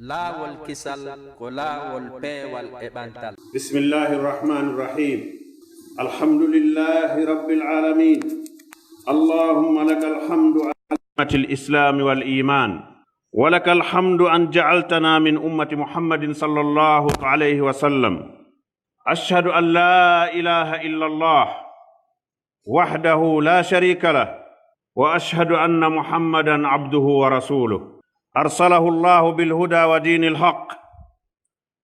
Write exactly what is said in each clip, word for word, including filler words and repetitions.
Laawol kisal ko laawol peewal e ɓantal. بسم الله الرحمن الرحيم. الحمد لله رب العالمين. اللهم لك الحمد على نعمة الإسلام والإيمان، ولك الحمد أن جعلتنا من أمة محمد صلى الله عليه وسلم. أشهد أن لا إله إلا الله وحده لا شريك له، وأشهد أن محمدا عبده ورسوله، أرسله الله بالهدى ودين الحق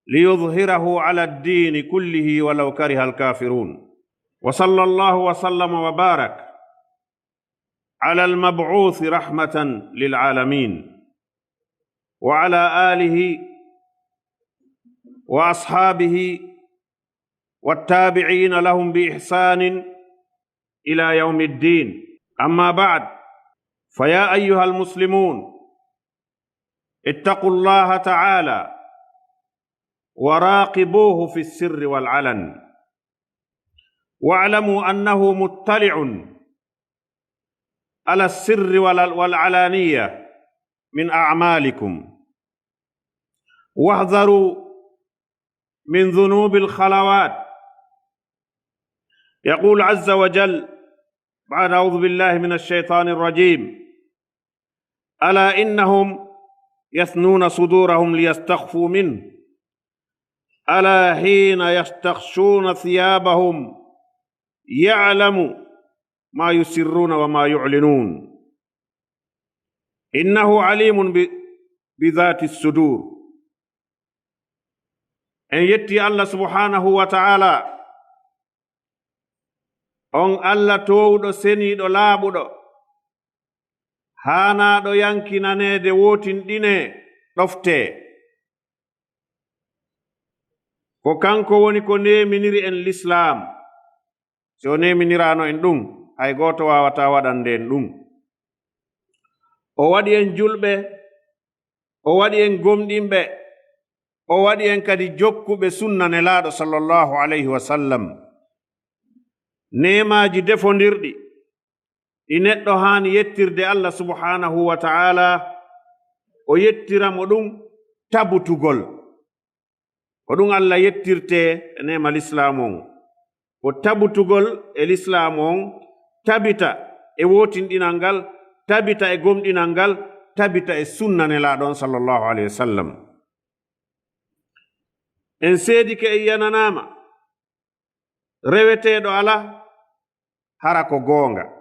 ليظهره على الدين كله ولو كره الكافرون. وصلى الله وسلم وبارك على المبعوث رحمة للعالمين، وعلى آله وأصحابه والتابعين لهم بإحسان إلى يوم الدين. أما بعد، فيا أيها المسلمون، اتقوا الله تعالى وراقبوه في السر والعلن، واعلموا أنه مطلع على السر وال-، والعلانية من أعمالكم، واحذروا من ذنوب الخلوات. يقول عز وجل بعد أعوذ بالله من الشيطان الرجيم: ألا إنهم يثنون صدورهم ليستخفوا منه، ألا حين يستغشون ثيابهم يعلم ما يسرون وما يعلنون، إنه عليم ب-، بذات الصدور. En yetti Allah subhanahu wa ta'ala, on Allah toowɗo, seniiɗo, laaɓuɗo, haanaaɗo yankinaneede, wootinɗinee, ɗoftee. Ko kanko woni ko neeminiri en Lislaam. Si o neeminiraano en ɗum, hay gooto waawataa waɗande en ɗum. O waɗi en julɓe, o waɗi en gomɗinɓe, o waɗi en kadi jokkuɓe sunna Nelaaɗo sallallahu alayhi wa sallam. Neemaaji defondirɗi ɗi neɗɗo haani yettirde Allah subhanahu wa ta'ala, o yettira mo ɗum tabutugol. Ko ɗum Allah yettirte e neema Lislaam on. Ko tabutugol e Lislaam on, tabita e wootinɗinal ngal, tabita e gomɗinal ngal, tabita e sunna Nelaaɗo on sallallahu alayhi wa sallam. En seedike, en yananaama, reweteeɗo alaa hara ko goonga,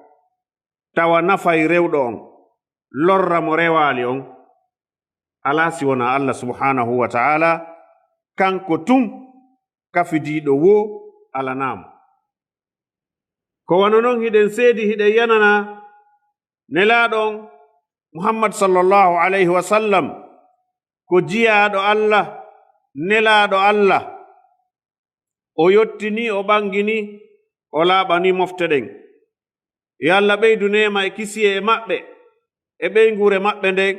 tawa nafay rewɗo on, lorra mo rewaali on, alaa si wonaa Allah subhanahu wa ta'ala, kanko tun kafidiiɗo woo alanaa mo. Ko wano non hiɗen seedi, hiɗen yanana Nelaaɗo on Muhammad sallallahu alayhi wa sallam ko jiyaaɗo Allah, Nelaaɗo Allah. O yottinii, o ɓanginii, o laaɓanii mofte ɗen. Yo Allah ɓeydu neema e kisiyee e maɓɓe, e ɓeynguure maɓɓe nden,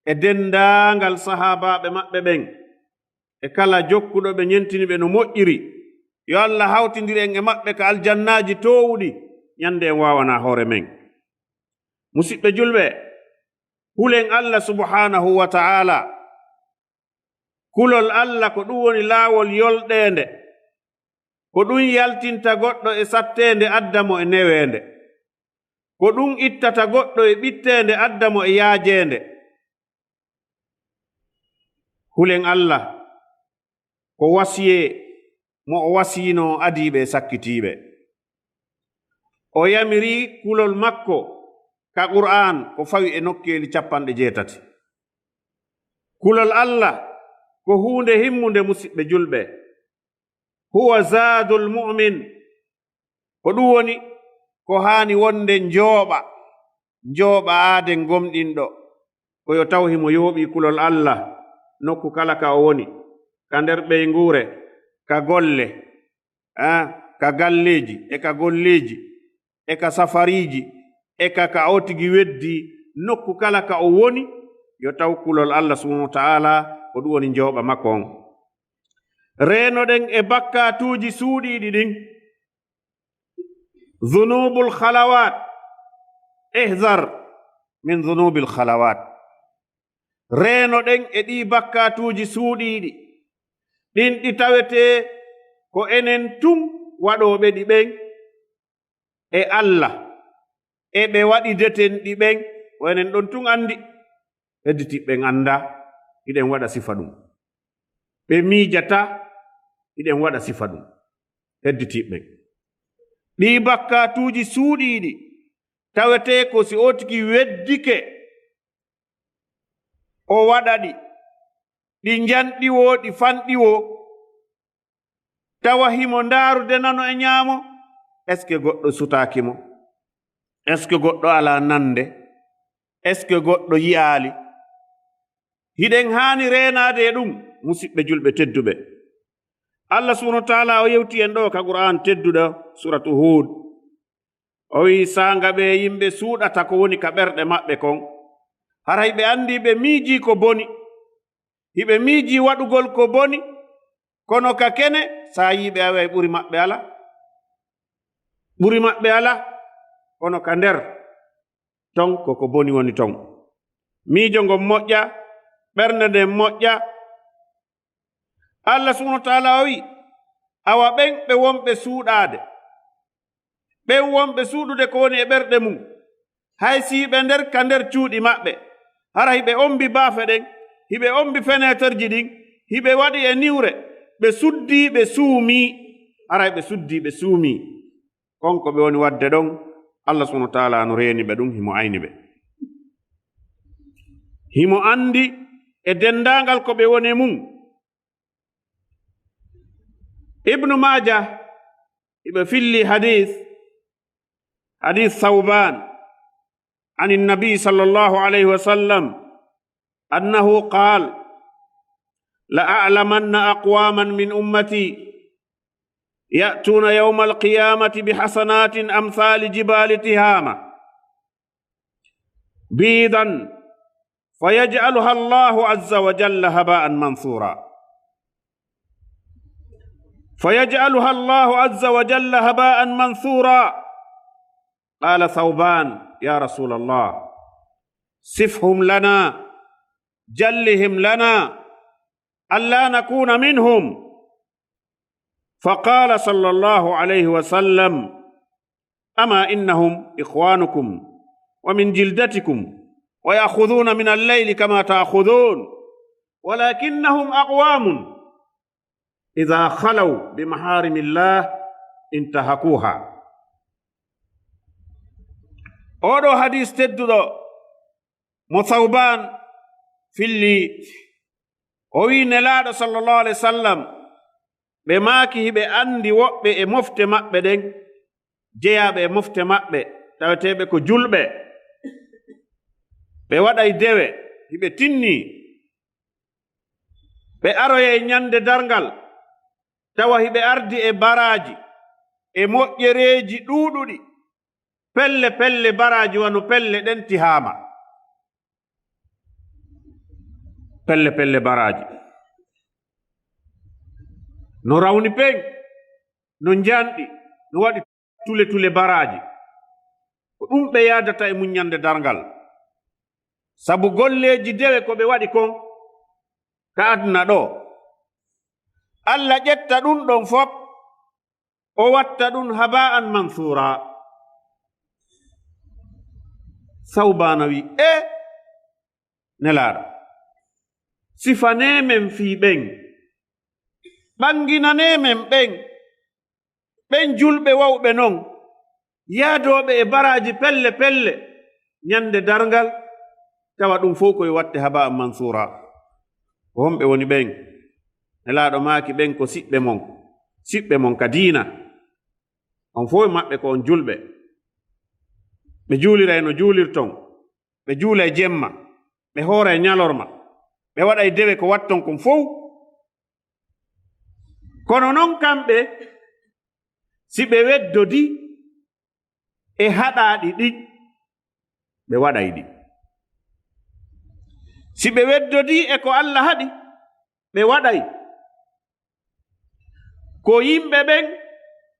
e denndaangal sahaabaaɓe maɓɓe ɓen, e kala jokkuɗo ɓe, ñentini ɓe no moƴƴiri. Yo Allah hawtindir en e maɓɓe ka aljannaaji toowuɗi, ñande en waawanaa hoore men. Musiɓɓe julɓe, hulen Allah subhanahu wa ta'ala. Kulol Allah, ko ɗum woni laawol yolɗeende. Ko ɗum yaltinta goɗɗo e satteende, adda mo e neweende. Ko ɗum ittata goɗɗo e ɓitteende, adda mo e yaajeende. Hulen Allah, ko wasiyee mo o wasiyinoo adiiɓe e sakkitiiɓe. O yamiri kulol makko ka Qur'aan, ko fawi e nokkeeli capanɗe jeetati. Kulol Allah ko huunde himmunde, musiɓɓe julɓe. Huwa zaadul mu'min. Ko ɗum woni ko haani wonde njooɓa, njooɓa aaden gomɗinɗo, ko yo taw himo yooɓii kulol Allah nokku kala ka o woni, ka nder ɓeynguure, ka golle, ah, ka galleeji, e ka golleeji, e ka safariiji, e ka, ka o tigi weddii, nokku kala ka o woni, yo taw kulol Allah subhanahu wa ta'ala, ko ɗum woni njooɓa makko on. Reenoɗen e bakkaatuuji suuɗiiɗi ɗin. Zunubul khalawaat. Ihzar min zunubil khalawaat. Reenoɗen e ɗii bakkaatuuji suuɗiiɗi, ɗin ɗi tawetee ko enen tun waɗooɓe ɗi ɓen, e Alla, e ɓe waɗideten ɗi ɓen, ko enen ɗon tun anndi. Hedditiiɓe ɓen anndaa, hiɗen waɗa sifa ɗum. Ɓe miijata, hiɗen waɗa sifa ɗum. Hedditiiɓe ɓen. Ɗii bakkaatuuji suuɗiiɗi, tawetee ko si o tigi weddike, o waɗa ɗi, ɗi njanɗi woo, ɗi fanɗi woo, tawa himo ndaarude nano e ñaamo, est-ce que goɗɗo sutaaki mo? Est-ce que goɗɗo alaa nande? Est-ce que goɗɗo yi'aali? Hiɗen haani reenaade e ɗum, musiɓɓe julɓe tedduɓe. Allah subhanahu wa ta'ala o yewti en ɗo ka Qur'an tedduɗo, suratu Hud. O wi'i, saanga ɓe yimɓe suuɗata ko woni ka ɓerɗe maɓɓe kon. Haray ɓe anndi ɓe miijii ko boni. Hiɓe miijii waɗugol ko boni, kono ka kene, sa yi'i ɓe, a wi'ay ɓuri maɓɓe ala. Ɓuri maɓɓe ala, kono ka nder ton, ko ko boni woni ton. Miijo ngon moƴƴa, ɓernde nden moƴƴa. Allah subhanahu wa ta'ala o wi'i, awa ɓen ɓe wonɓe suuɗaade, ɓen wonɓe suuɗude ko woni e ɓerɗe mum, hay si ɓe nder ka nder cuuɗi maɓɓe, hara hiɓe ombi baafe ɗen, hiɓe ombi feneeterji ɗin, hiɓe waɗi e niwre, ɓe suddii, ɓe suumii, hara hiɓe suddii, ɓe suumii. Kon ko ɓe woni waɗde ɗon, Allah subhanahu wa ta'ala no reeni ɓe ɗum, himo ayni ɓe. Himo anndi e denndaangal ko ɓe woni e mum. Ibnu Maaja, hiɓe filli hadis, hadis Sawban, عن النبي صلى الله عليه وسلم أنه قال: لأعلمن أقواما من أمتي يأتون يوم القيامة بحسنات أمثال جبال تهامة بيضا فيجعلها الله عز وجل هباء منثورا. فيجعلها الله عز وجل هباء منثورا. قال ثوبان: يا رسول الله، صفهم لنا، جلهم لنا، ألا نكون منهم. فقال صلى الله عليه وسلم: أما إنهم إخوانكم ومن جلدتكم ويأخذون من الليل كما تأخذون، ولكنهم أقوام إذا خلوا بمحارم الله انتهكوها. Oɗo hadis tedduɗo mo Sawban filli, o wi'i Nelaaɗo sallallahu alaihi wasallam, ɓe maaki hiɓe anndi woɓɓe e mofte maɓɓe ɗen, jeyaaɓe e mofte maɓɓe, taweteeɓe ko julɓe, ɓe waɗay dewe, hiɓe tinni, ɓe aroyay ñande darngal, tawa hiɓe ardi e baraaji, e moƴƴereeji ɗuuɗuɗi, pelle pelle baraaji wano pelle ɗen Tihaama. Pelle pelle baraaji. No rawni peng, no njanɗi, no waɗi tule tule baraaji. Ko ɗum ɓe yaadata e mum ñande darngal. Sabu golleeji dewe ko ɓe waɗi kon ka aduna ɗo. Alla ƴetta ɗum ɗon fof, o watta ɗum haba'an mansuura. Sawbaana wi, e Nelaaɗo, sifanee men fii ɓen, ɓannginanee men ɓen, ɓen julɓe wawɓe non, yaadooɓe e baraaji pelle pelle, ñande darngal, tawa ɗum fof koye watte haba'an mansuura. Ko homɓe woni ɓen? Nelaaɗo maaki, ɓen ko siɓɓe mon, siɓɓe mon ka diina. On fof e maɓɓe ko on julɓe. Ɓe juuliray no juulirton, ɓe juulay jemma, ɓe hooray ñalorma, ɓe waɗay dewe ko watton kon fow. Kono non kamɓe, si ɓe weddodi e haɗaaɗi ɗin, ɓe waɗay ɗi. Si ɓe weddodi e ko Alla haɗi, ɓe waɗay. Ko yimɓe ɓen,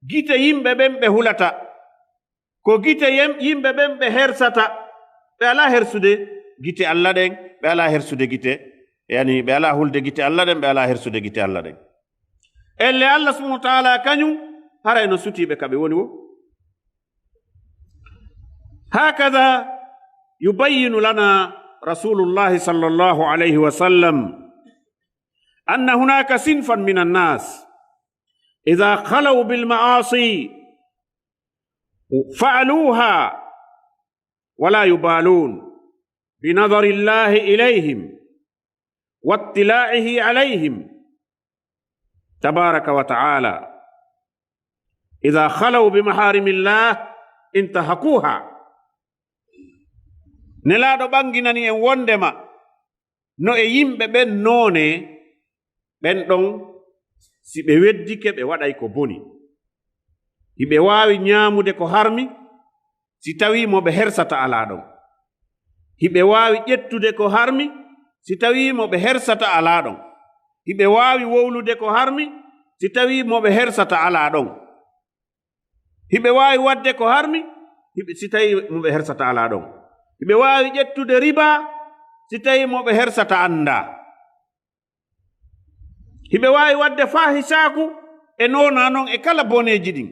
gite yimɓe ɓen ɓe hulata. Ko gite yem-, yimɓe ɓen ɓe hersata. Ɓe alaa hersude. gite Alla ɗen, ɓe alaa hersude gite, yani, ɓe alaa hulde gite Alla ɗen, ɓe alaa hersude gite Alla ɗen. Ellee Alla subhanahu wa ta'ala kañum haray no sutii ɓe ka ɓe woni woo. هكذا يبين لنا رسول الله صلى الله عليه وسلم أن هناك صنفا من الناس إذا خلوا بالمعاصي فعلوها ولا يبالون بنظر الله إليهم واطلاعه عليهم تبارك وتعالى. إذا خلوا بمحارم الله انتهكوها. Nelaaɗo ɓanginani en wondema no e yimɓe ɓen noone, ɓen ɗon, si ɓe weddike, ɓe waɗay ko boni. Hiɓe waawi ñaamude ko harmi, si tawii mo ɓe hersata alaa ɗon. Hiɓe waawi ƴettude ko harmi, si tawii mo ɓe hersata alaa ɗon. Hiɓe waawi wowlude ko harmi, si tawii mo ɓe hersata alaa ɗon. Hiɓe waawi waɗde ko harmi, hiɓe, si tawii mo ɓe hersata alaa ɗon. Hiɓe waawi ƴettude riba, si tawii mo ɓe hersata anndaa. Hiɓe waawi waɗde faahisaaku e noona non e kala boneeji ɗin.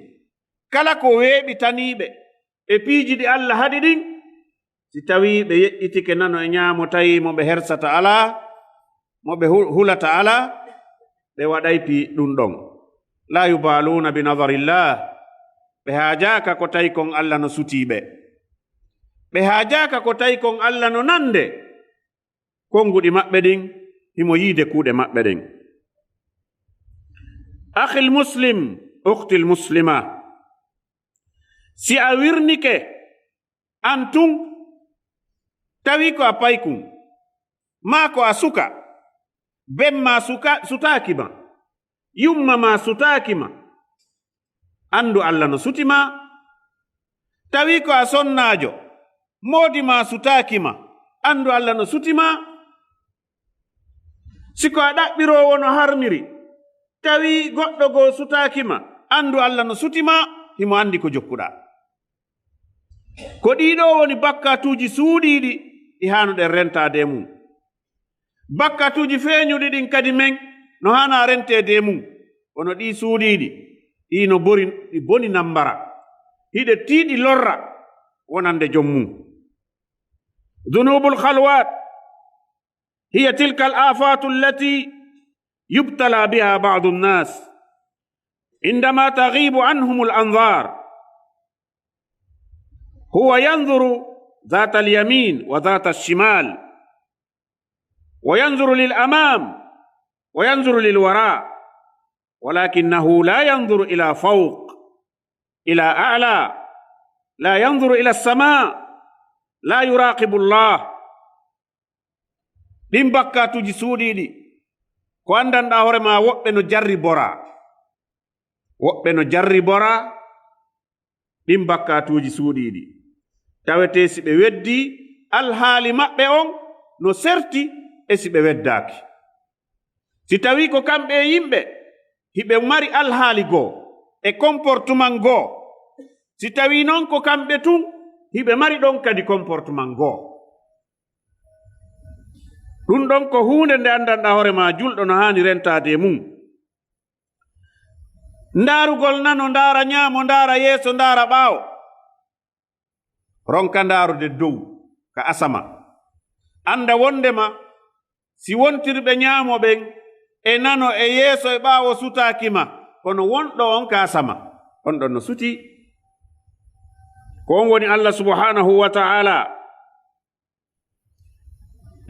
Kala ko weeɓitaniiɓe e piiji ɗi Alla haɗi ɗin, si tawii ɓe yeƴƴitike nano e ñaamo, tawii mo ɓe hersata alaa, mo ɓe hu-, hulata alaa, ɓe waɗay pii ɗun ɗon. لا يبالون بنظر الله. Ɓe haajaaka ko tawi kon Alla no sutii ɓe. Ɓe haajaaka ko tawi kon Alla no nande. Konnguɗi maɓɓe ɗin, himo yiide kuuɗe maɓɓe ɗen. أخي المسلم، أختي المسلمة. Si a wirnike an tun, tawi ko a paykun, maa ko a suka, ben maa suka-, sutaaki ma, yumma maa sutaaki ma, anndu Alla no suti ma. Tawi ko a sonnaajo, moodi maa sutaaki ma, anndu Alla no suti ma. Si ko a ɗaɓɓiroowo no harmiri, tawi goɗɗo goo sutaaki ma, anndu Alla no suti ma, himo anndi ko jokkuɗaa. Ko ɗii ɗoo woni bakkaatuuji suuɗiiɗi ɗi haanuɗen rentaade e mun. Bakkaatuuji feeñuɗi ɗin kadi men no haanaa renteede e mun. Kono ɗii suuɗiiɗi, ɗii no bori, ɗi boni nammbara. Hiɗe tiiɗi lorra wonande jom mun. ذنوب الخلوات هي تلك الآفات التي يبتلى بها بعض الناس عندما تغيب عنهم الأنظار. هو ينظر ذات اليمين وذات الشمال، وينظر للأمام وينظر للوراء، ولكنه لا ينظر إلى فوق، إلى أعلى، لا ينظر إلى السماء، لا يراقب الله. Ɗin bakkaatuuji suuɗiiɗi, ko anndanɗaa hoore maa, woɓɓe no jarriboraa. Woɓɓe no jarriboraa ɗin bakkaatuuji suuɗiiɗi. Tawetee si ɓe weddii, alhaali maɓɓe on no serti e si ɓe weddaaki. Si tawii ko kamɓe e yimɓe, hiɓe mari alhaali goo e comportement goo. Si tawii non ko kamɓe tun, hiɓe mari ɗon kadi comportement goo. Ɗun ɗon ko huunde nde anndanɗaa hoore maa julɗo no haani rentaade e mun. Ndaarugol nano, ndaara ñaamo, ndaara yeeso, ndaara ɓaawo. Ronka ndaarude dow ka asama. Annda wondema si wontirɓe ñaamo ɓen e nano e yeeso e ɓaawo sutaaki ma, kono wonɗo on ka asama, on ɗon no sutii. Ko on woni Allah subhanahu wa ta'ala.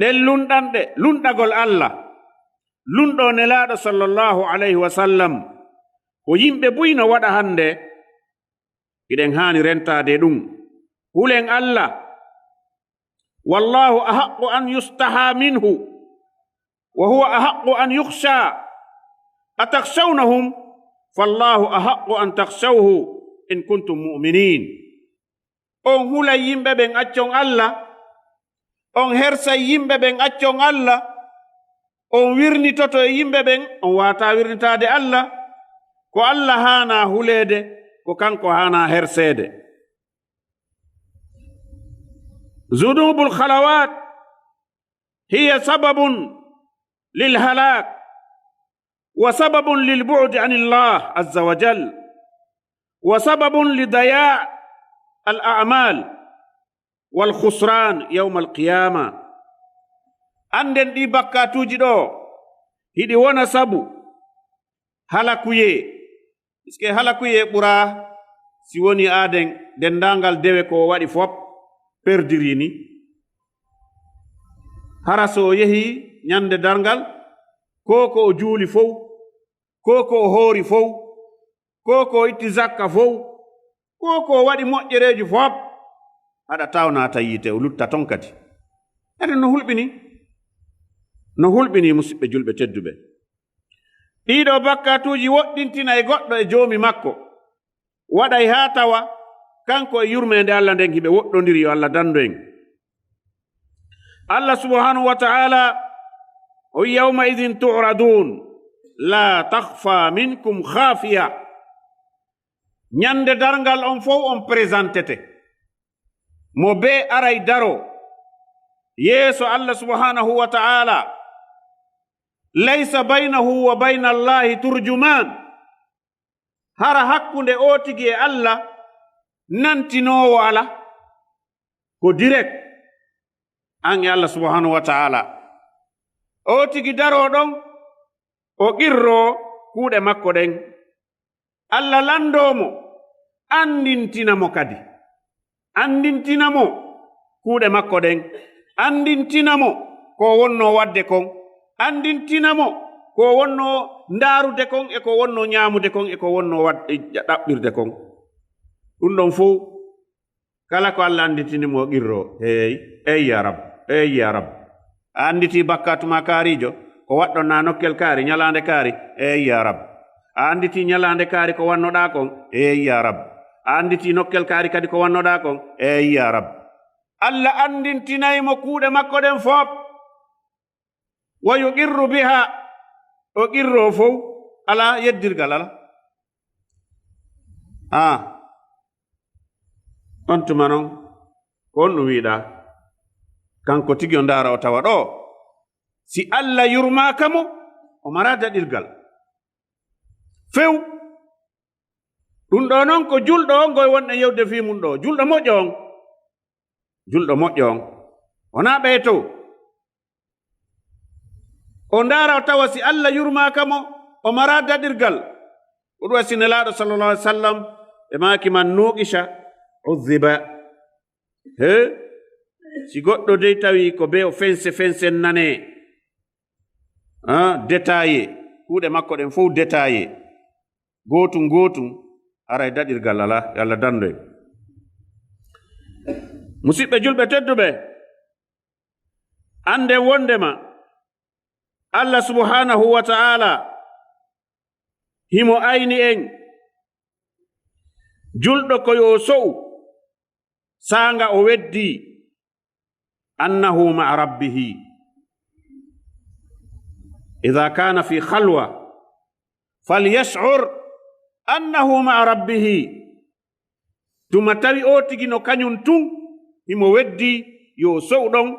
Ɗen lunɗanɗe, lunɗagol Allah, lunɗo Nelaaɗo sallallahu alayhi wa sallam, ko yimɓe buy no waɗa hannde, hiɗen haani rentaade ɗum. Hulen Allah, wallahu ahaqqu an yustaha minhu, wa huwa ahaqqu an yukhsha, atakhshawnahum, fallahu ahaqqu an takhshawhu in kuntum mu'minin. On hulay yimɓe ɓen accon Allah, on hersay yimɓe ɓen accon Allah, on wirnitoto e yimɓe ɓen, on waataa wirnitaade Allah. Ko Allah haanaa huleede, ko kanko haanaa herseede. Zunubul khalawat, هي سبب للهلاك، وسبب للبعد عن الله عز وجل، وسبب لضياع الأعمال والخسران يوم القيامة. Annden ɗii bakkaatuuji ɗoo, hiɗi wona sabu halakuyee. Puisque halakuyee ɓuraa si woni aaden denndaangal dewe ko o waɗi fop perdiri ni. Hara so o yehi ñande darngal, ko ko o juuli fow, ko ko o hoori fow, ko ko o itti zakka fow, ko ko o waɗi moƴƴereeji fop, haɗa taw naata yiite, o lutta ton kadi. Ede no hulɓini, no hulɓini, musiɓɓe julɓe tedduɓe. Ɗiiɗo bakkaatuuji woɗɗintinay goɗɗo e joomi makko. Waɗay haa tawa kanko e yurmeende Allah nden hiɓe woɗɗondiri, yo Allah danndo en. Allah subhanahu wa ta'ala o wi, "Yawma idhin tu'radun, la takhfa minkum khafiya." Ñande darngal on fow on présentete. Mo bee aray daro yeeso Allah subhanahu wa ta'ala. "Laysa baynahu wa bayna Allahi turjuman." Hara hakkunde oo tigi e Allah nantinoowo alaa. Ko direct an e Allah subhanahu wa ta'ala. Oo tigi daroo ɗon, o qirroo kuuɗe makko ɗen. Allah lanndoo mo, anndintina mo kadi. Anndintina mo kuuɗe makko ɗen. Anndintina mo ko o wonnoo waɗde kon. Anndintina mo ko o wonnoo ndaarude kon e ko o wonnoo ñaamude kon e ko o wonnoo waɗ-, ɗaɓɓirde kon. Ɗum ɗon fow, kala ko Allah anndintini mo, o qirroo. Eey, eey ya Rab, eey ya Rab. A annditii bakkaatu maa kaariijo, ko waɗɗon naa nokkel kaari, ñalaande kaari? Eey ya Rab. A annditii ñalaande kaari ko wannoɗaa kon? Eey ya Rab. A annditii nokkel kaari kadi ko wannoɗaa kon? Eey ya Rab. Allah anndintinay mo kuuɗe makko ɗen fof. Wa yuqirru biha, o qirroo fow, alaa yeddirgal, alaa. Ah, on tuma non, ko on ɗum wiɗaa? Kanko tigi o ndaara, o tawa ɗoo, si Allah yurmaaka mo, o maraa daɗirgal. Few. Ɗum ɗoo non ko julɗo on ngoy wonɗen yewde fii mum ɗoo. Julɗo moƴƴo on. Julɗo moƴƴo on. Wonaa ɓee to. O ndaara, o tawa si Allah yurmaaka mo, o maraa daɗirgal. Ko ɗum waɗi si Nelaaɗo sallallahu alaihi wasallam ɓe maaki, "Man nuqisha udhiba." He? Si goɗɗo dey tawi ko bee o fense fense nane. Ah, détaillé. Kuuɗe makko ɗen fow détaillé. Gootum gootum, haray daɗirgal alaa, yo Allah danndo en. Musiɓɓe julɓe tedduɓe, annden wonndema Allah subhanahu wa ta'ala himo ayni en, julɗo ko yo so'u, saanga o weddii, annahu ma'a rabbihi. Idha kana fi khalwa, falyash'ur annahu ma'a rabbihi. Tuma tawi o tigi no kañum tun, himo weddii, yo so'u ɗon.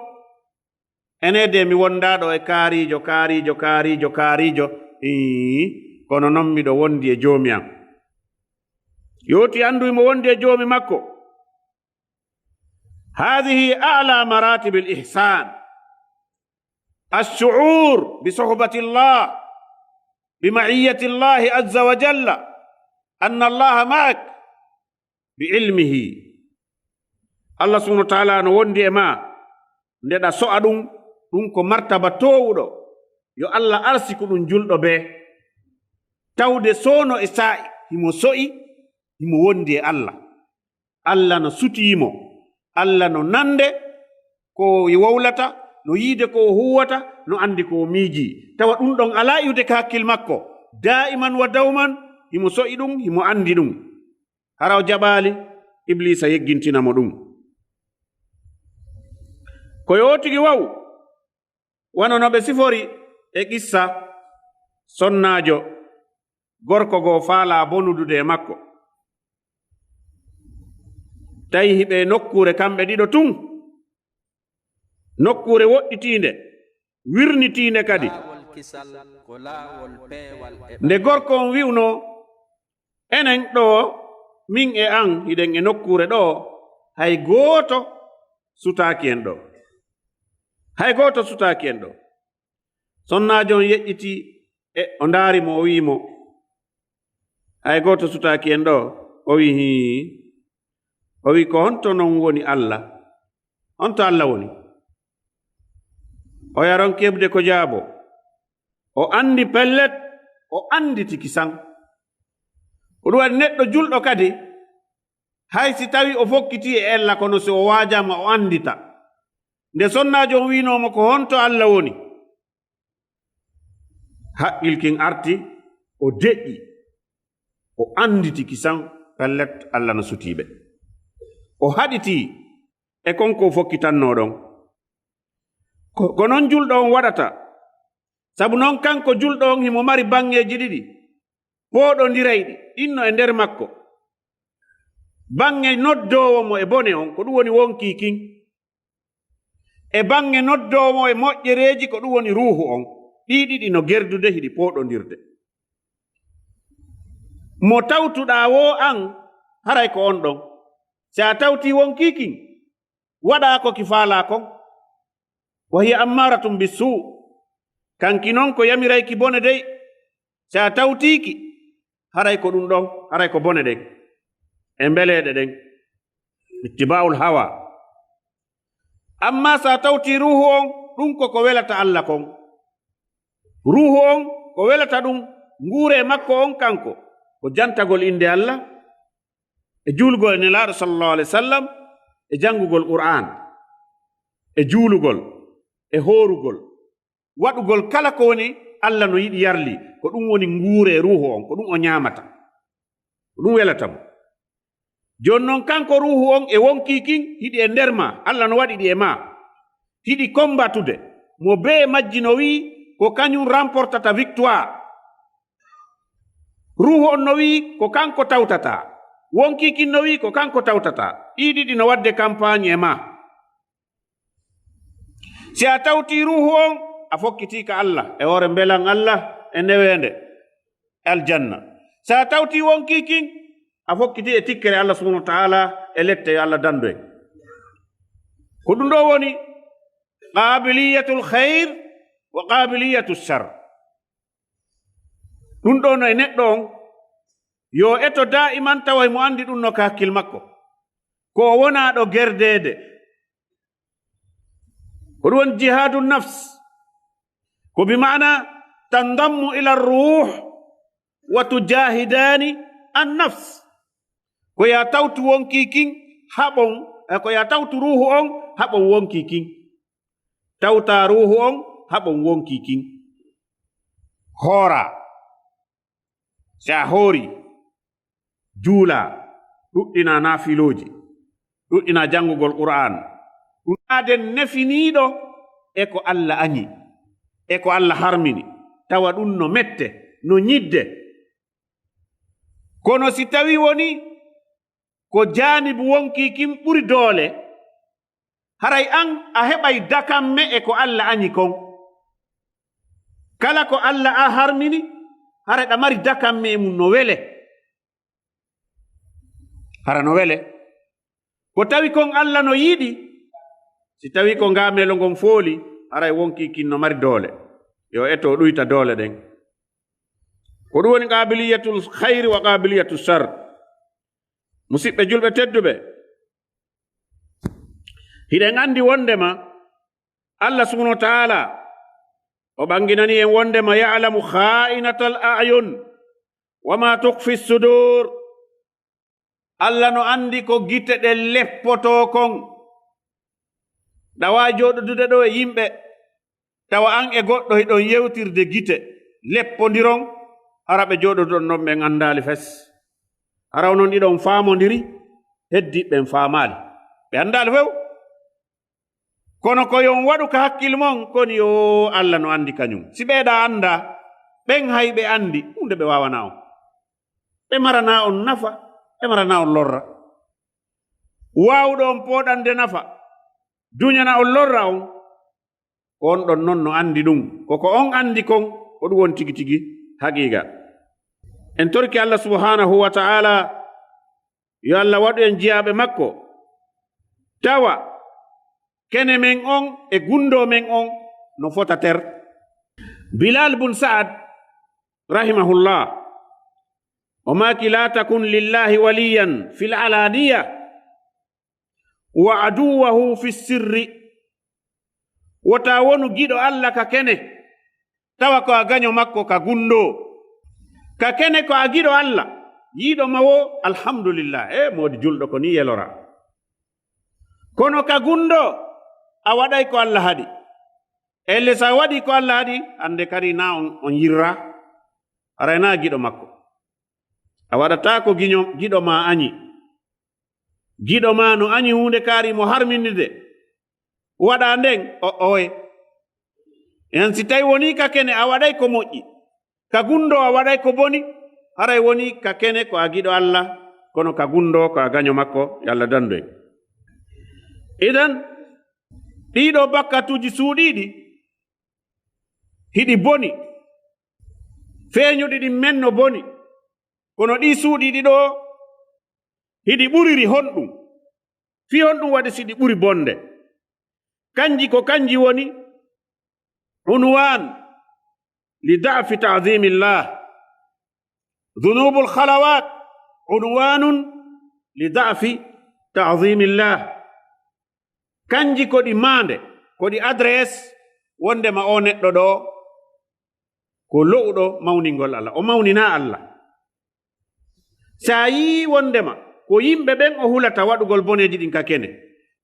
Ene de mi wondaa ɗo e kaariijo, kaariijo, kaariijo, kaariijo. Ii, kono non miɗo wondi e Joomi am. Yooti anndu himo wondi e Joomi makko. Hadhihi a'la maratibil ihsan. Ash-shu'ur bi suhbatillah, bi ma'iyyatillahi azza wa jalla, anna Allaha ma'ak, bi ilmihi. Allah subhanahu wa ta'ala no wondi e maa, nde ɗa so'a ɗum, ɗum ko martaba toowuɗo. Yo Allah arsiku ɗum julɗo bee. Tawde soono e saa'i, himo so'i, himo wondi e Allah. Allah no sutii mo. Allah no nande ko wowlata, no yiide ko o huwata, no andi ko o miiji. Tawa ɗum ɗon alaa iwde ka hakkil makko. Daa'iman wa dawman, himo so'i ɗum, himo andi ɗum. Hara o jaɓaali, Ibliisa yeggintina mo ɗum. Ko yo tigi waw, wano no ɓe sifori e qissa sonnaajo gorko goo faalaa bonudude e makko. Tawi hiɓe nokkuure kamɓe ɗiɗo tun, nokkuure woɗɗitiinde. wirnitiinde kadi. Nde gorko on wi'unoo, "Enen ɗoo, min e an, hiɗen e nokkuure ɗoo, hay gooto sutaaki en ɗoo. Hay gooto sutaaki en ɗoo." Sonnaajo on yeƴƴitii, e o ndaari mo, o wi'i mo, "Hay gooto sutaaki en ɗoo." O wi'i, "Hii." O wi'i, "Ko honto non woni Alla? Honto Alla woni?" O yaron keɓde ko jaabo. O anndi pellet, o annditi kisan. Ko ɗum waɗi neɗɗo julɗo kadi, hay si tawi o fokkitii e ella, kono si o waajaama, o anndita. Nde sonnaajo on wi'unoo mo, "Ko honto Alla woni?" Haqqil kin arti, o deƴƴi, o annditi kisan, pellet, Alla no sutii ɓe. O haɗitii e kon ko fokkitannoo ɗon. Ko, ko non julɗo on waɗata. Sabu non kanko julɗo on himo mari baŋŋeeji ɗiɗi, pooɗondirayɗi, ɗin no e nder makko. Baŋŋe noddoowo mo e bone on, ko ɗum woni wonkii kin. E baŋŋe noddoowo mo e moƴƴereeji, ko ɗum woni ruuhu on. Ɗii ɗiɗi no gerdude, hiɗi pooɗondirde. Mo tawtuɗaa woo an, haray ko on ɗon. Si a tawtii wonkii kin, waɗaa ko ki faalaa kon. "Wa hiya ammaratun bissuu." Kanki non ko yamirayki bone dey. Si a tawtiiki, haray ko ɗum ɗon, haray ko bone ɗen e mbeleeɗe ɗen. Ittibaa'ul hawa. Amma si a tawtii ruuhu on, ɗum ko ko welata Alla kon. Ruuhu on, ko welata ɗum, nguuree makko on kanko, ko jantagol innde Alla, e juulgol e Nelaaɗo sallallahu alaihi wasallam, e janngugol Qur'aan, e juulugol, e hoorugol, waɗugol kala ko woni Alla no yiɗi yarli, ko ɗum woni nguuree ruuhu on, ko ɗum o ñaamata, ko ɗum welata mo. Jooni non kanko ruuhu on e wonkii kin hiɗi e nder maa, Alla no waɗi ɗi e maa, hiɗi kombatude, mo bee majji no wi'i ko kañum remportata victoire. Ruuhu on no wi'i ko kanko tawtata. Wonkii kin no wi'i ko kanko tawtata. Ɗii ɗiɗi no waɗde campagne e maa. Si a tawtii ruuhu on, a fokkitii ka Alla, e hoore mbelan Alla, e neweende, aljanna. Si a tawtii wonkii kin, a fokkitii e tikkere Alla subhanahu wa ta'ala, e lette yo Alla dandu en. Ko ɗum ɗo woni qaabiliyatul khayr wa qaabiliyatus shar. Ɗum ɗo no e neɗɗo on, yo eto daa'iman tawa mo anndi ɗum no ka hakkil makko. Ko o wonaa ɗo gerdeede. Ko ɗum woni jihaadu nafs. Ko bi maana tandammu ila ruh wa tujahidani an nafs. Ko ya tawtu wonkii kin haɓon, eh, ko ya tawtu ruuhu on haɓon wonkii kin. Tawta ruuhu on haɓon wonkii kin. Hoora. Si a hoori, juula, ɗuɗɗina naafilooji, ɗuɗɗina janngugol Qur'aan. Ɗum aaden nefiniiɗo e ko Alla añi, e ko Alla harmini, tawa ɗum no mette, no ñidde. Kono si tawi woni ko jaanibu wonkii kin ɓuri doole, haray an a heɓay dakamme e ko Alla añi kon. Kala ko Alla a harmini, haray ɗa mari dakamme e mum no wele. Hara no wele. Ko tawi kon Alla no yiɗi, si tawi ko ngaa melo ngon fooli, haray wonkii kin no mari doole. Yo eto ɗuyta doole ɗen. Ko ɗum woni qaabiliyatul khayri wa qaabiliyatus shar. Musiɓɓe julɓe tedduɓe, hiɗen anndi wonndema Allah subhanahu wa ta'ala o ɓanginani en wonndema ya'lamu kha'inatal a'yun wa ma tukhfi sudur. Allah no anndi ko gite ɗen leppotoo kon. Ɗa waawi jooɗodude ɗo e yimɓe, tawa an e goɗɗo hiɗon yewtirde gite, leppondiron, hara ɓe jooɗoduɗon ɗon ɓen anndaali fes. Hara onon ɗiɗon faamondiri, heddiiɓe ɓen faamaali. Ɓe anndaali few. Kono ko yo on waɗu ka hakkil mon, koni yo Allah no anndi kañum. Si ɓeeɗa annda, ɓen hay ɓe anndi, huunde ɓe waawanaa on. Ɓe maranaa on nafa, ɓe maranaa on lorra. Waawuɗo on pooɗande nafa, duñana on lorra on, ko on ɗon non no anndi ɗum. Ko ko on anndi kon, ko ɗum woni tigi tigi haqiiqa. En torki Allah subhanahu wa ta'ala, yo Allah waɗu en jiyaaɓe makko. Tawa kene men on e gundoo men on no fota ter. Bilal bun Sa'ad, rahimahullah, o maaki, "La takun lillahi waliyan fil alaniya wa aduwahu fi sirri." Wota wonu giɗo Allah ka kene, tawa ko a gaño makko ka gundoo. Ka kene ko a giɗo Allah, yiɗo ma wo, alhamdulillah, e moodi julɗo ko ni yelora. Kono ka gundoo, a waɗay ko Allah haɗi. Elles a waɗi ko Allah haɗi, hande kadi na on, on yirra. Aray na giɗo makko. A waɗata ko giño, giɗo ma añi. Giɗo ma no añi huunde kaari mo harminirde. Waɗa nden, o, oye. En si tawi woni ka kene a waɗay ko moƴƴi, ka gundo a waɗay ko boni, haray woni ka kene ko a giɗo Allah, kono ka gundo ko a gaño makko, yo Allah dandu en. Idan, ɗiɗo bakkatuuji suuɗiiɗi, hiɗi boni. Feeñuɗi ɗin men no boni. Kono ɗi suuɗiiɗi ɗo, hiɗi ɓuriri honɗum? Fii honɗum waɗi si ɗi ɓuri bonde? Kanji ko kanji woni unwan li da'fi ta'zimillah. Dhunubul khalawat unwanun li da'fi ta'zimillah. Kanji ko ɗi maande, ko ɗi adresse wondema o neɗɗo ɗo ko lo'uɗo mawningol Allah, o mawninaa Allah. Sa yii wondema ko yimɓe ɓen o hulata waɗugol boneeji ɗin ka kene,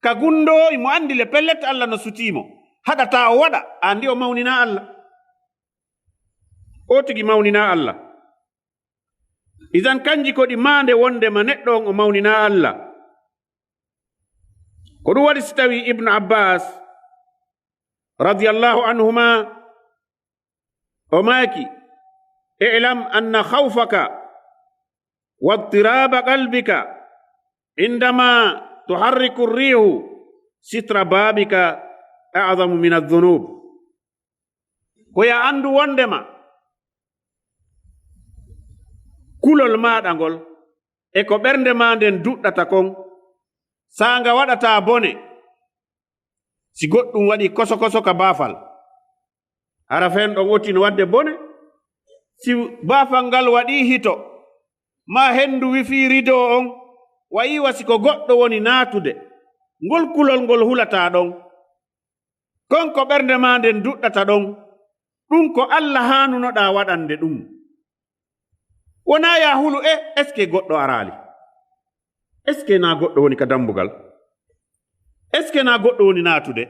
ka gundo imo anndi le pellet Allah no sutii mo, haɗata o waɗa, anndi o mawninaa Allah. O tigi mawninaa Allah. Idan kanji ko ɗi maande wondema neɗɗo on o mawninaa Allah. Ko ɗum waɗi si tawi Ibnu Abbas radiyallahu anhuma o maaki, "I'lam anna khawfaka wa idtiraba qalbika indama tuharriku rihu sitra babika a'zamu min adh-dhunub." Ko ya anndu wondema kulol maaɗa ngol e ko ɓernde maa nden duɗɗata kon, saanga waɗata bone. Si goɗɗum waɗi koso-koso ka baafal, hara fen ɗon oti no waɗde bone. Si baafal ngal waɗi hito, maa henndu wifii rido on, wayi wa si ko goɗɗo woni naatude, ngol kulol ngol hulataa ɗon. Kon ko ɓernde maa nden duɗɗata ɗon, ɗum ko Alla haanunoɗaa waɗande ɗum. Wonaa yaa hulu, e, est-ce que goɗɗo araali? Est-ce que naa goɗɗo woni ka dambugal? Est-ce que naa goɗɗo woni naatude?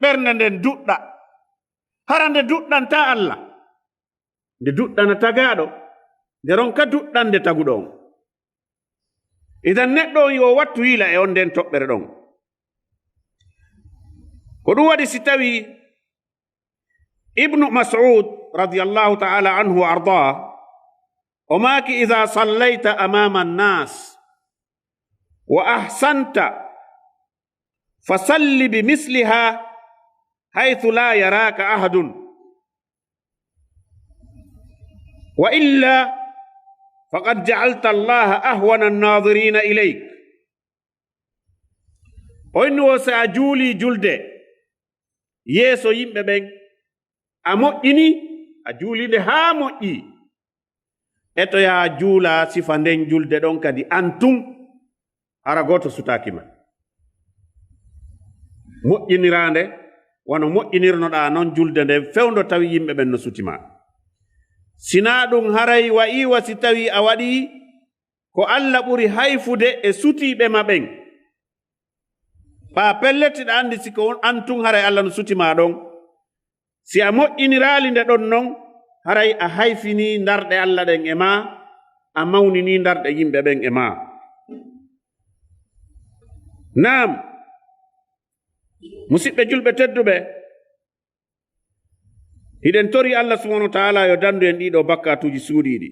Ɓernde nden duɗɗa. Hara nde duɗɗantaa Alla. Nde duɗɗana tagaaɗo, nde ronka duɗɗande taguɗo on. Idan neɗɗo on yo wattu yiila e on nden toɓɓere ɗon. Ko ɗum waɗi si tawi Ibnu Mas'ud radiyallahu ta'ala anhu wa ardaa, o maaki, "Idha sallayta amama an-nas wa ahsanta, fasalli bi misliha haythu la yaraka ahadun. Wa illa faqad ja'alta Allaha ahwana an-nadhirina ilayk." O inni wo, si a juulii julde yeeso yimɓe ɓen, a moƴƴini, a juulii nde haa moƴƴii, etoyaa juulaa sifa nden julde ɗon kadi an tun, hara gooto sutaaki ma. Moƴƴiniraande, wano moƴƴinirnoɗaa non julde nden fewndo tawi yimɓe ɓen no suti ma. Sinaa ɗum haray wa'i wa si tawi a waɗii ko Alla ɓuri hayfude e sutiiɓe ma ɓen. Ɓaa pellet, hiɗa anndi si ko on, an tun haray Alla no suti ma ɗon. Si a moƴƴiniraali nde ɗon non, haray a hayfinii ndarɗe Alla ɗen e maa, a mawninii ndarɗe yimɓe ɓen e maa. Naam, musiɓɓe julɓe tedduɓe, hiɗen tori Alla subhanahu wa ta'ala yo dandu en ɗiɗo bakkatuuji suuɗiiɗi.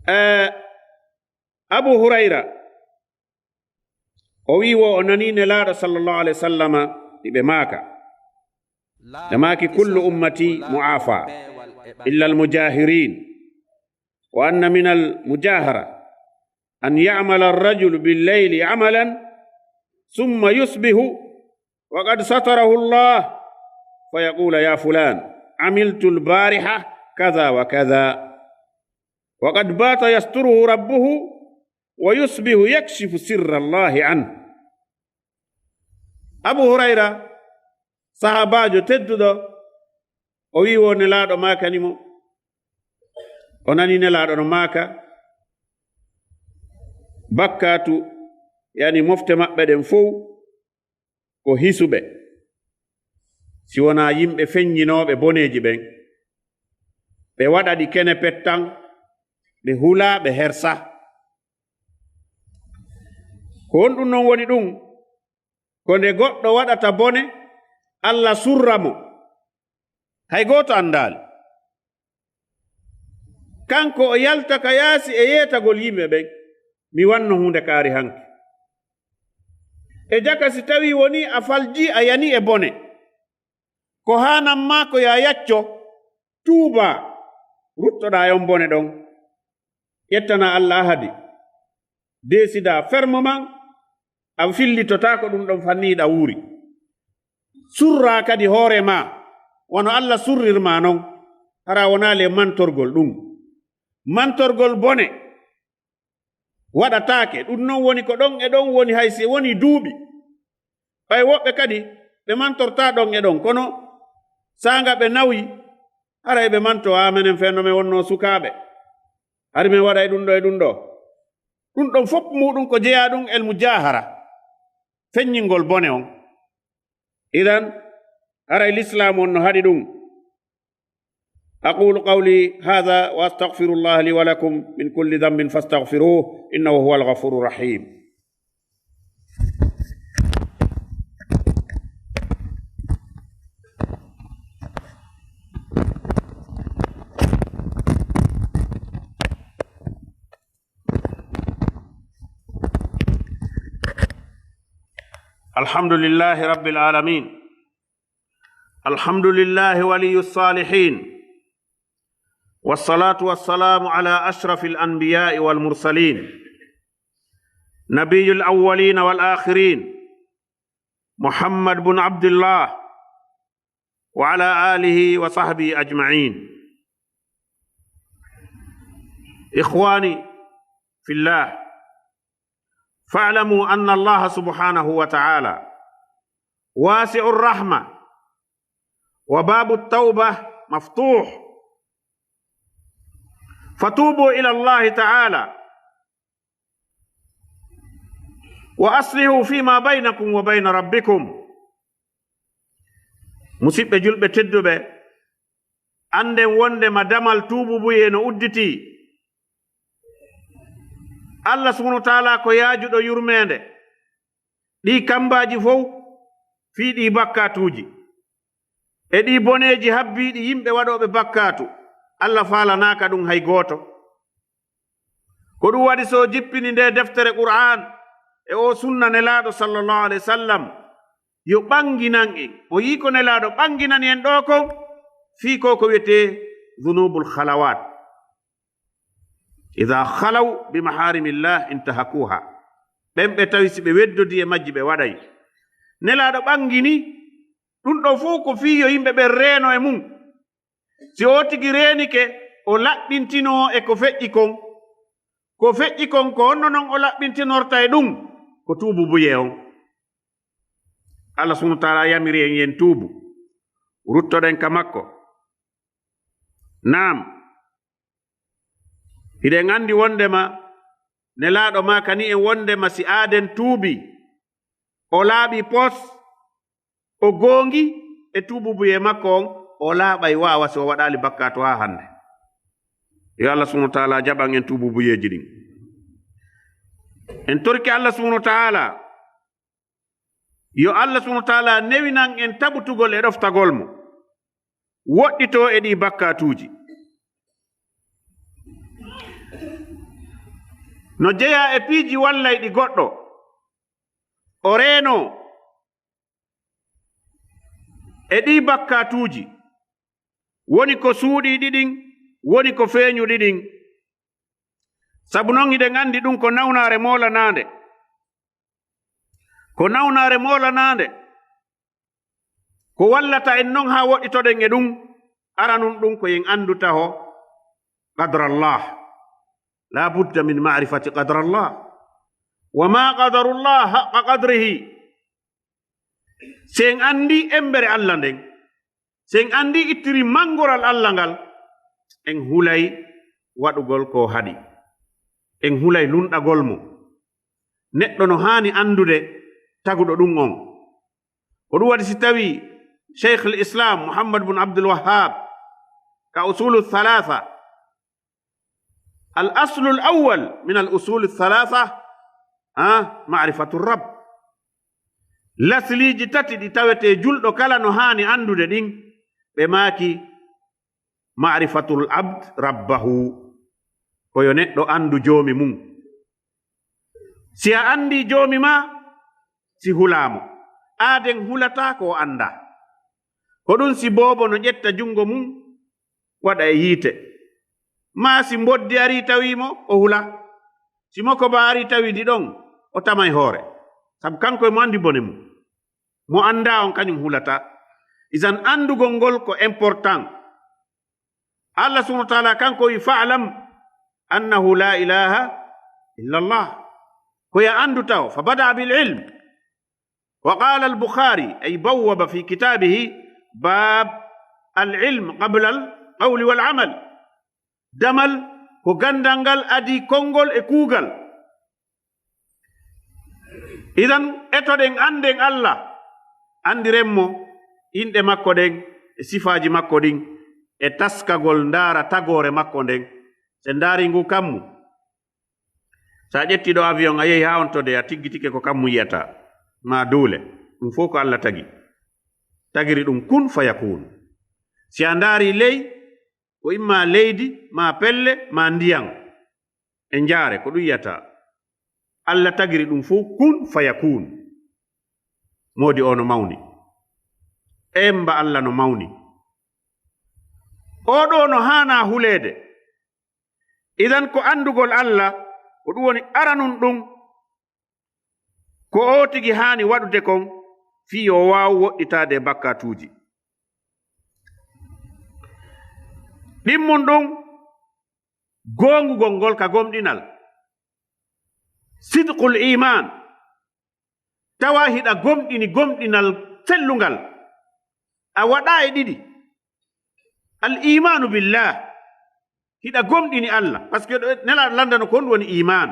Eh, Abu Hurayra, o wi'i wo o nanii Nelaaɗo sallallahu alaihi wasallama iɓe maaka. Ɓe maaki, "Kullu ummati mu'afa, illa al-mujahirin." Wa anna min al-mujahara an ya'mala ar-rajulu bil-layli amalan, thumma yusbihu wa qad satarahu Allah, fa yaqula, "Ya fulan, amiltu al-bariha kadha wa kadha." Wa qad bata yasturuhu rabbuhu wa yusbihu yakshifu sirra Allahi anhu. Abu Hurayra, sahaabaajo tedduɗo, o wi'i wo Nelaaɗo maakani mo, o nani Nelaaɗo no maaka, bakkaatu, yani mofte maɓɓe ɗen fow, ko hisuɓe, si wonaa yimɓe feññinooɓe boneeji ɓen, ɓe waɗa ɗi kene pettan, ɓe hula, ɓe hersa. Ko honɗum non woni ɗum? Ko nde goɗɗo waɗata bone, Alla surra mo. Hay gooto anndaali. Kanko o yalta ka yaasi e yeetagol yimɓe ɓen, "Mi wanno huunde kaari hanki." E jaka si tawii wonii a faljii a yanii e bone, ko haanan maa ko yaa yacco, tuubaa, ruttoɗaa e on bone ɗon. Ƴettanaa Alla ahadi. Deesidaa fermo man, a fillitotaako ɗum ɗon fanni hiɗa wuuri. Surraa kadi hoore maa, wano Alla surrir maa non, hara a wonaali e mantorgol ɗum. Mantorgol bone waɗataake, ɗum non woni ko ɗon e ɗon woni hay si woni duuɓi. Ɓay woɓɓe kadi ɓe mantortaa ɗon e ɗon, kono saanga ɓe nawi, haray ɓe manto, "A menen fenno men wonno sukaaɓe, hari men waɗay ɗum ɗo e ɗum ɗo." Ɗum ɗon fof muuɗum ko jeyaa ɗum el mujaahara, feññingol bone on. Idan, haray lislaam on no haɗi ɗum. أقول قولي هذا وأستغفر الله لي ولكم من كل ذنب فاستغفروه إنه هو الغفور الرحيم. الحمد لله رب العالمين. الحمد لله ولي الصالحين. والصلاة والسلام على أشرف الأنبياء والمرسلين. نبي الأولين والآخرين. محمد بن عبد الله. وعلى آله وصحبه أجمعين. إخواني في الله، فاعلموا أن الله سبحانه وتعالى واسع الرحمة، وباب التوبة مفتوح، فتوبوا إلى الله تعالى وأصلحوا فيما بينكم وبين ربكم. Musiɓɓe julɓe tedduɓe, annden wonndema damal tuububuyee no udditii. Allah subhanahu wa taala ko yaajuɗo yurmeende. Ɗii kammbaaji fow fii ɗii bakkaatuuji e ɗii boneeji habbiiɗi yimɓe waɗooɓe bakkaatu, Allah faalanaaka ɗum hay gooto. Ko ɗum waɗi so o jippini ndee deftere Qur'aan e oo sunna Nelaaɗo sallallahu alayhi wa sallam, yo ɓannginan en. O yii ko Nelaaɗo ɓannginani en ɗoo kon fii ko ko wiyetee zunubul khalawaat. Idaa khalaw bi maharimillah intahakuha. Ɓen ɓe tawi si ɓe weddodii e majji ɓe waɗay. Nelaaɗo ɓanngini ɗum ɗoo fow ko fii yo yimɓe ɓen reeno e mum. Si oo tigi reenike, o laɓɓintinoo e ko feƴƴi kon. Ko feƴƴi kon, ko honno non o laɓɓintinorta e ɗum? Ko tuububuyee on. Allah subhanahu wa taala yamiri en yen tuubu, ruttoɗen ka makko. Naam, hiɗen anndi wonndema Nelaaɗo maakani en wonndema si aaden tuubi, o laaɓi pos, o goongi e tuububuyee makko on, o laaɓay waawa si o waɗaali bakkaatu haa hannde. Yo Allah subhanahu wa taala jaɓan en tuububuyeeji ɗin. En torike Allah subhanahu wa taala, yo Allah subhanahu wa taala newinan en tabutugol e ɗoftagol mo, woɗɗitoo e ɗii bakkaatuuji. No jeyaa e piiji wallayɗi goɗɗo, o reenoo, E ɗii bakkaatuuji, woni ko suuɗiiɗi ɗin, woni ko feeñuɗi ɗin. Sabu non hiɗen anndi ɗum ko nawnaare moolanaande. Ko nawnaare moolanaande. Ko wallata en non haa woɗɗitoɗen e ɗum, aranun ɗum ko yen anndu taho qadrallah. La budda min ma'rifati qadrallah. Wa ma qadarullah haqqa qadrihi. Si en anndi embere Alla nden, si en anndi ittiri manngoral Alla ngal, en hulay waɗugol ko haɗi. En hulay lunɗagol mo. Neɗɗo no haani anndude taguɗo ɗum on. Ko ɗum waɗi si tawi Cheikh al Islam Muhammad bin Abdul Wahhab ka usulu thalatha, al aslu al awwal min al usulu thalatha, ha, ma'rifatu rabb. Lasliiji tati ɗi tawetee julɗo kala no haani anndude ɗin, ɓe maaki, ma'rifatul abd rabbahu, ko yo neɗɗo anndu joomi mum. Si a anndi joomi maa, si hulaa mo, aaden hulataa ko o anndaa. Ko ɗum si boobo no ƴetta junngo mum, waɗa e yiite. Maa si mboddi arii tawii mo, o hula. Si mokobaa arii tawii ndi ɗon, o tamay hoore. Sabu kanko e mo anndi bone mum. Mo anndaa on kañum hulataa. Isan anndugol ngol ko important. Allah subhanahu wa ta'ala kanko wi, "Fa'lam annahu la ilaha illa Allah." Ko ya anndu taw, fa bada bil ilm. Wa qala al Bukhari, ay bawwaba fi kitabihi bab al ilm qabla al qawli wal amal. Damal ko ganndal ngal adii konngol e kuugal. Idan, etoɗen, annden Allah, anndiren mo, inɗe makko ɗen, e sifaaji makko ɗin, e taskagol ndaara tagoore makko nden. Se ndaari ngu kammu, so a ƴetti ɗo avion, a yehi haa on to de, a tiggitike ko kammu yiyata, ma duule, ɗum fof ko Allah tagi. Tagiri ɗum kun fayakun. Si a ndaari ley, ko imma leydi, ma pelle, ma ndiyan. E njaare, ko ɗum yiyata. Allah tagiri ɗum fof kun fayakun. Moodi o no mawni. Emba Allah no mawni. Oɗo no haana huleede. Idan ko anndugol Allah, ko ɗum woni aranun ɗum, ko o tigi haani waɗude kon, fii yo waaw woɗɗitaade e bakkaatuuji. Ɗimmun ɗum, goongugol ngol ka gomɗinal. Sidqul iman. Tawa hiɗa gomɗini gomɗinal sellungal. A waɗa e ɗiɗi. Al imanu billah. Hiɗa gomɗini Allah. Parce que ɗo Nelaaɗo lanndano ko honɗum woni iman.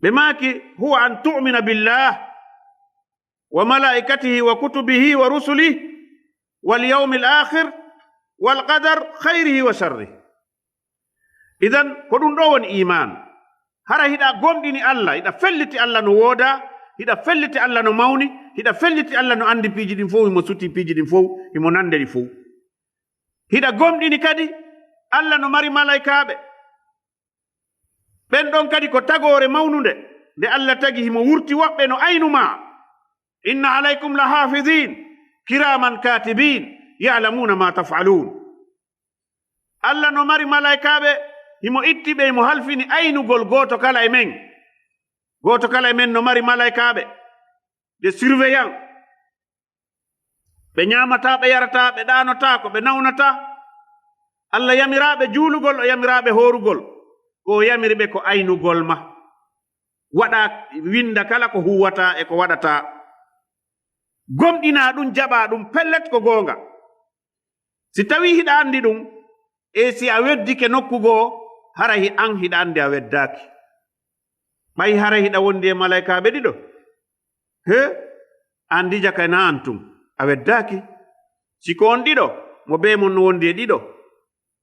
Ɓe maaki, huwa an tu'mina billah wa malaikatihi wa kutubihi wa rusulihi wal yawmil akhir wal qadar khayrihi wa sharrihi. Idan, ko ɗum ɗo woni iman. Hara hiɗa gomɗini Allah, hiɗa felliti Allah no wooda, hiɗa felliti Allah no mawni, hiɗa felliti Allah no anndi piiji ɗin fof, himo suti piiji ɗin fof, himo nande ɗi fof. Hiɗa gomɗini kadi Allah no mari malaykaaɓe. Ɓen ɗon kadi ko tagoore mawnunde, nde Allah tagi himo wurti woɓɓe no aynu ma. Inna alaykum la hafidin, kiraman katibin, ya'lamuna ma taf'alun. Allah no mari malaykaaɓe, himo itti ɓe, himo halfini aynugol gooto kala e men. Gooto kala e men no mari malaykaaɓe, des surveillants. Ɓe ñaamataa, ɓe yarataa, ɓe ɗaanotaako, ɓe nawnataa. Allah yamiraaɓe juulugol, o yamiraaɓe hoorugol. Ko o yamiri ɓe ko aynugol ma. Waɗa, winnda kala ko huuwataa e ko waɗataa. Gomɗinaa ɗum, jaɓaa ɗum, pellet ko goonga. Si tawii hiɗa anndi ɗum, e si a weddike nokku goo, hara hi-, an hiɗa anndi a weddaaki. Ɓay hara hiɗa wondi e malaykaaɓe ɗiɗo? He? An dija kay na an tun, a weddaaki. Si ko on ɗiɗo, mo bee mon no wondi e ɗiɗo,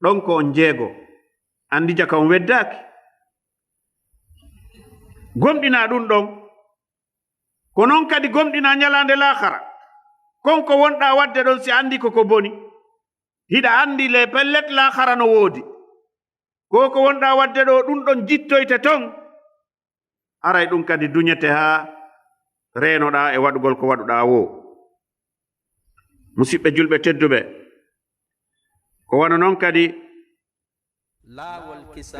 ɗon ko on jeego. An dija ka on weddaaki. Gomɗinaa ɗum ɗon. Ko non kadi gomɗinaa ñalaande laakara. Kon ko wonɗaa waɗde ɗon si anndi ko ko boni. Hiɗa anndi le pellet laakara no woodi. Ko ko wonɗaa waɗde ɗo ɗum ɗon jittoyte ton. Haray ɗum kadi duñete haa reenoɗaa e waɗugol ko waɗuɗaa woo. Musidɓe julɓe tedduɓe, ko wano non kadi,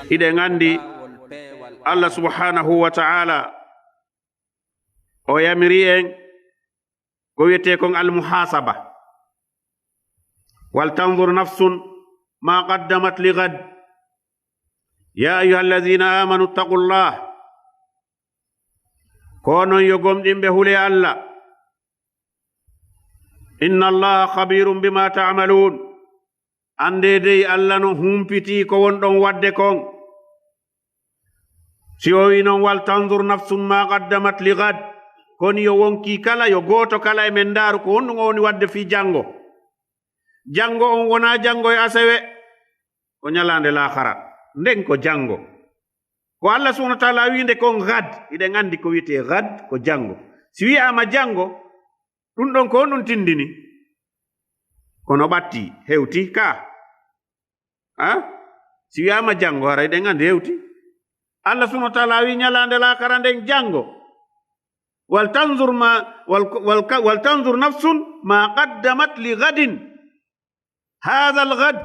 hiɗen anndi Allah subhanahu wa ta'ala o yamiri en ko wiyetee kon al-muhasaba. "Wal tanzur nafsun ma qaddamat li ghad. Ya ayyuha alladhina amanu ittaqullah." Ko non yo gomɗinɓe hule Allah. "Inna Allaha khabirun bima ta'malun." Anndee dey Allah no humpitii ko wonɗon waɗde kon. Si o wi'i non, "Wal tanzur nafsun ma qaddamat li ghad." Kono yo wonkii kala, yo gooto kala e men ndaaru ko honɗum o woni waɗde fii janngo. Janngo on wonaa janngo e asewe, ko ɲalaande laakara. Nden ko janngo. Ko Allah subhanahu wa ta'ala wi'unde kon ghad, hiɗen anndi ko wi'etee ghad ko janngo. Si wi'aama janngo, ɗum ɗon ko honɗum tindini? Kono ɓattii, hewti ka. Ha? Si wi'aama janngo, haray hiɗen anndi hewti. Allah subhanahu wa ta'ala wi'i ɲalaande laakara nden janngo. "Wal tanzur ma, wal, wal, wal tanzur nafsun ma qaddamat li ghadin. Hadha al-ghad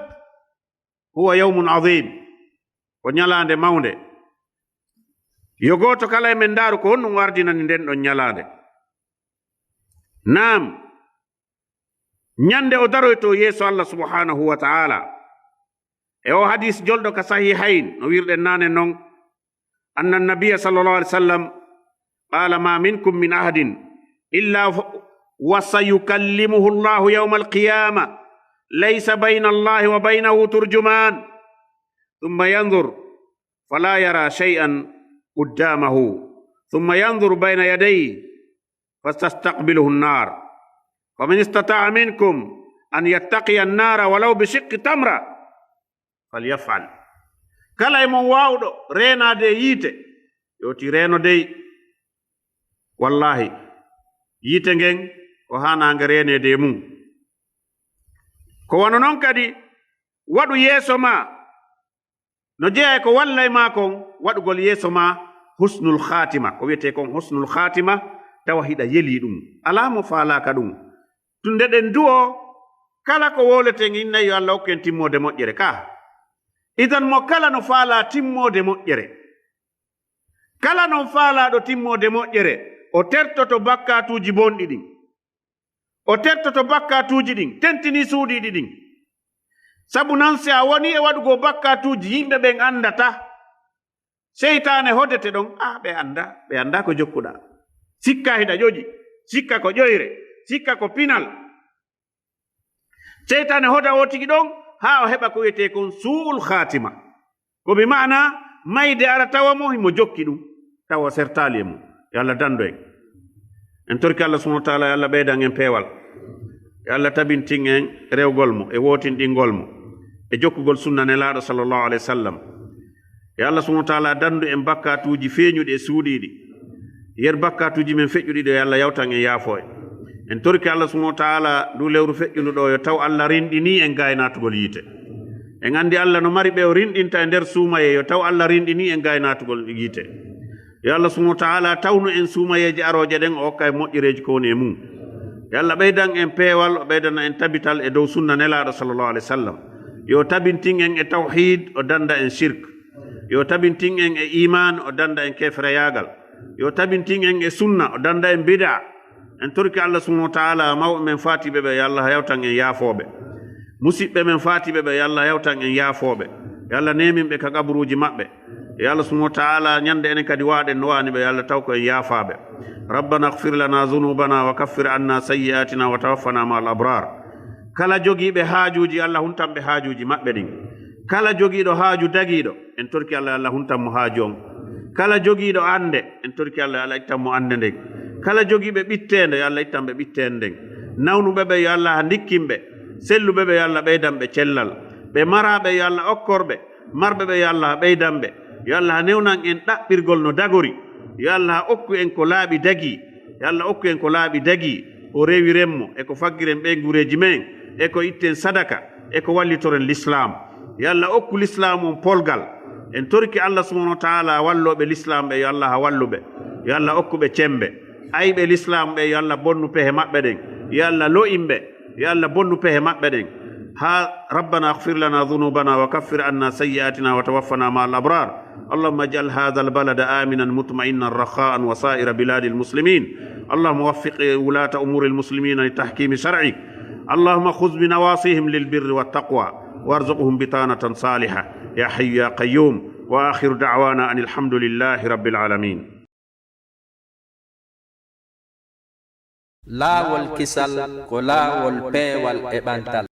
huwa yawmun azim." Ko ɲalaande mawnde. Yo gooto kala e men ndaaru ko honɗum ardinani nden ɗon ɲalaande. Naam, ɲande o daroytoo yeeso Allah subhanahu wa ta'ala. E o hadis jolɗo ka Sahihayn, no wi'irɗen naane non, anna nabiyya sallallahu alaihi wasallam qala, "Ma minkum min ahadin illa wa sayukallimuhu Allahu yawma al-qiyama, laysa bayna Allahi wa baynahu turjuman, thumma yanzur fala yara shay'an qaddamahu, thumma yanzur bayna yadayhi fatastaqbiluhu an-nar, faman istata'a minkum an yattaqiya an-nara walaw bi shiqqi tamra falyaf'al." Kala e mon waawɗo reenaade e yiite, yo ti reeno dey. Wallahi, yiite ngen ko haanaange reeneede e mum. Ko wano non kadi, waɗu yeeso maa no jeyaa e ko wallay maa kon, waɗugol yeeso maa husnul khaatima, ko wiyetee kon husnul khaatima, tawa hiɗa yelii ɗum, alaa mo faalaaka ɗum. Tun nde ɗen du'oo, kala ko wowleten inna yo Allah okku en timmoode moƴƴere ka. Idan mo kala no faalaa timmoode moƴƴere. Kala non faalaaɗo timmoode moƴƴere, o tertoto bakkaatuuji bonɗi ɗin. O tertoto bakkaatuuji ɗin, tentinii suuɗiiɗi ɗin. Sabu non si a wonii e waɗugol bakkaatuuji yimɓe ɓen anndata, seytaane hodete ɗon, "Ah, ɓe anndaa, ɓe anndaa ko jokkuɗaa. Sikka hiɗa ƴoƴi, sikka ko ƴoyre, sikka ko pinal." Seytaane hoda o tigi ɗon, haa o heɓa ko wiyetee kon suu'ul khaatima. Ko bi maana mayde ara tawa mo himo jokki ɗum, tawa o sertaali e mum. Yo Allah dandu en. En torki Allah subhanahu wa ta'ala, yo Allah ɓeydan en peewal. Yo Allah tabintin en rewgol mo, e wootinɗingol mo, e jokkugol sunna Nelaaɗo sallallahu alaihi wasallam. Yo Allah subhanahu wa ta'ala dandu en bakkaatuuji feeñuɗi e suuɗiiɗi. Yer bakkaatuuji men feƴƴuɗi ɗo, yo Allah yawtan en, yaafoo en. En torki Allah subhanahu wa ta'ala ndu lewru feƴƴundu ɗo, yo taw Allah rinɗinii en gaay naatugol yiite. En anndi Allah no mari ɓe o rinɗinta e nder suumayee, yo taw Allah rinɗinii en gaay naatugol yiite. Yo Allah subhanahu wa ta'ala tawnu en suumayeeje arooje ɗen, o okka en moƴƴereeji ko woni e mum. Yo Allah ɓeydan en peewal, o ɓeydana en tabital e dow sunna Nelaaɗo sallallahu alaihi wasallam. Yo tabintin en e tawhiid, o danda en shirk. Yo tabintin en e iimaan, o danda en keferayaagal. Yo tabintin en e sunna, o danda en bid'a. En torki Allah subhanahu wa ta'ala, mawɓe men faatiiɓe ɓe, yo Allah yawtan en yaafooɓe. Musiɓɓe men faatiiɓe ɓe, yo Allah yawtan en yaafooɓe. Yo Allah neemin ɓe ka qaburuuji maɓɓe. Yo Allah subhanahu wa ta'ala, ɲande enen kadi waaɗen no waani ɓe, yo Allah taw ko en yaafaaɓe. ربنا اغفر لنا ذنوبنا وكفر عنا سيئاتنا وتوفنا مع الأبرار. Kala jogiiɓe haajuuji, Allah huntan ɓe haajuuji maɓɓe ɗin. Kala jogiiɗo haaju dagiiɗo, en torki Allah, yo Allah huntan mo haaju on. Kala jogiiɗo annde, en torki Allah, yo Allah ittan mo annde nden. Kala jogiiɓe ɓitteende, yo Allah ittan ɓe ɓitteende nden. Nawnuɓe ɓe, yo Allah ndikkin ɓe. Selluɓe ɓe, yo Allah ɓeydan ɓe cellal. Ɓe maraaɓe, yo Allah okkor ɓe. Marɓe ɓe, yo Allah ɓeydan ɓe. Yo Allah newnan en ɗaɓɓirgol no dagori. Yo Allah okku en ko laaɓi dagii. Yo Allah okku en ko laaɓi dagii, ko rewiren mo, e ko faggiren ɓeynguureeji men, e ko itten sadaka, e ko wallitoren Lislaam. Yo Allah okku Lislaam on polgal. En torki Allah subhanahu wa ta'ala wallooɓe Lislaam ɓe, yo Allah wallu ɓe. Yo Allah okku ɓe cemmbe. Ayɓe Lislaam ɓe, yo Allah bonnu pehe maɓɓe ɗen. Yo Allah lo'in ɓe. Yo Allah bonnu pehe maɓɓe ɗen. Ha, ربنا اغفر لنا ذنوبنا وكفر عنا سيئاتنا وتوفنا مع الأبرار. اللهم اجعل هذا البلد آمنا مطمئنا رخاء وسائر بلاد المسلمين. اللهم وفق ولاة أمور المسلمين لتحكيم شرعك. اللهم خذ بنواصيهم للبر والتقوى وارزقهم بطانة صالحة. يا حي يا قيوم. وآخر دعوانا أن الحمد لله رب العالمين. Laawol kisal ko laawol peewal e ɓantal.